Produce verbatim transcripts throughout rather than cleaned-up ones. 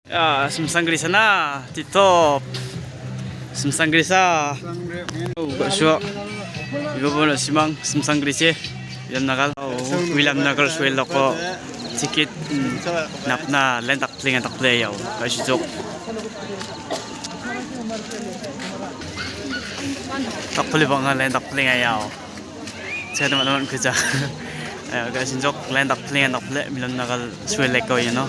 Ya, simsang grisana, titop. Simsang grisa. Oh, gak suak. Ibu pun simang, simsang grise. Yang nakal. Oh, wilam nakal suel loko. Sikit. Hmm. Napna, len tak pling, tak play yau. Kasih jok. Tak play bang, len tak pling yau. Saya teman-teman kerja. Ayo, guys, sinjok len tak pling, tak play, milam nakal suel leko, you know.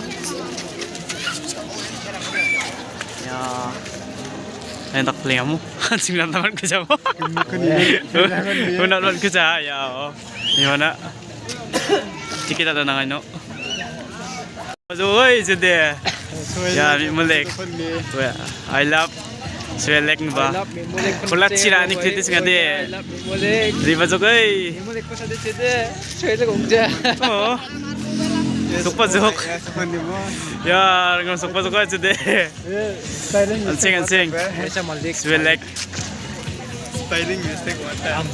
Ya. Len tak pling kamu. Sing teman-teman kerja mo. Teman-teman kerja, ya. Oh. Gimana? Tiket ada nangai no. Oi, jede. Ya, mi mulek. Weh, I love Swelek ba. Kolak chira ni kritis ngade. Riba jok oi. Oh. Sokpa jok. Ya, ngam sokpa jok aja de. Ansing, ansing. Swelek. Spelling mistake mata.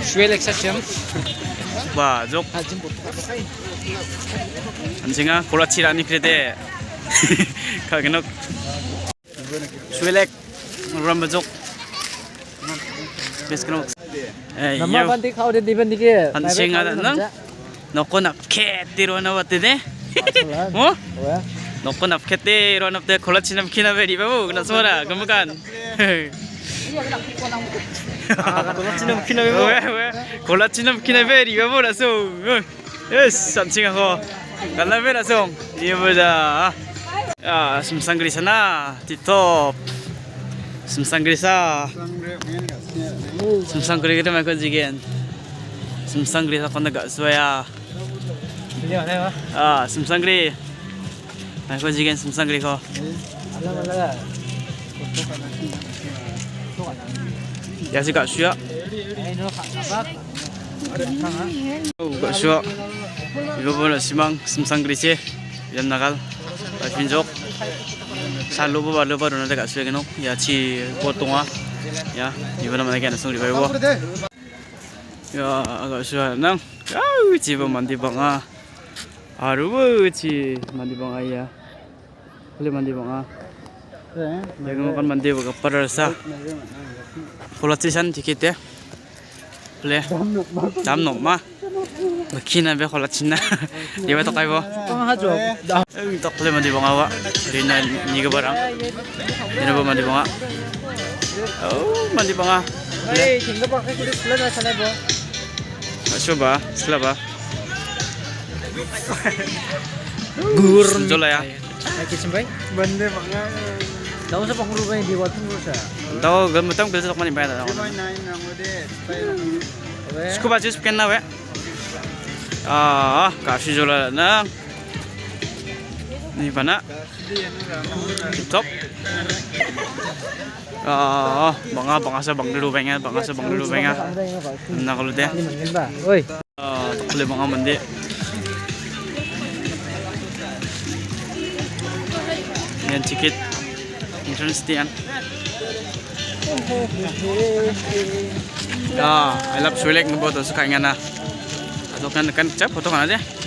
Swelek sachem. Ba, jok. Anjinga, kolak chira ni krede. Kagenok. Swelek. Ramba jok. Bes kenok. Eh, nama yo. Banti kau de di banti ke. Ansing ada nang. Noko napkete rona bate de. Mo? Noko napkete rona bate kolak china bikina be riba bo, kena suara, gemukan. Kolak china bikina be bo. Weh, weh. Kolak china bikina be riba bo, langsung. Yes, sansing ako. Kala be langsung. Iya bo da. Ya, simsang grisana, titop. Simsang grisa. Simsang gri kita mai ko jigen. Simsang grisa kona gak suaya. Ah, simsang gri. Mai ko jigen simsang gri ko. Ya si gak suaya. Oh, gak suaya. Ibu pun simang, simsang gri se. Yang nakal. Ba sinjok. Salo ba, balo ba, rona de gak suaya genok. Ya chi pot tonga. Ya, ibu nama lagi anak sungri bayo. Ya, agak suaya nang. Au, chi ba mandi banga. Aru, chi mandi banga ya. Pele mandi banga. Eh, ya, kan mandi banga parasa. Kolak chisan tiket ya. Pele. Dam nok ma. Bakina be kolak china. Iba tokai bo. Pang hajo. Eh, tok pele mandi banga wa. Rina ni ke barang. Rina bo mandi banga. Oh, mandi banga. Hei, tinggal pakai kulit sebelah sana bo. Coba, sebelah ba. Gur. Jola ya. Hai, kichim bai. Bande banga. Tahu siapa guru bai di waktu guru sa. Tahu, gam tahu kerja tak mana bayar. Nine nine nine nine. Scuba juice ken na we. Ah, kasih jola na. Ni mana? Tip top. Ah, banga, banga sa bang dulu benga, banga sa bang dulu benga. Na kalau deh. Oi. Ah, tak boleh banga mandi. Yang tiket entrance tian. Ya, I love Swelek ngebawa tu suka ingana. Atau kan, kan cap foto kan aja.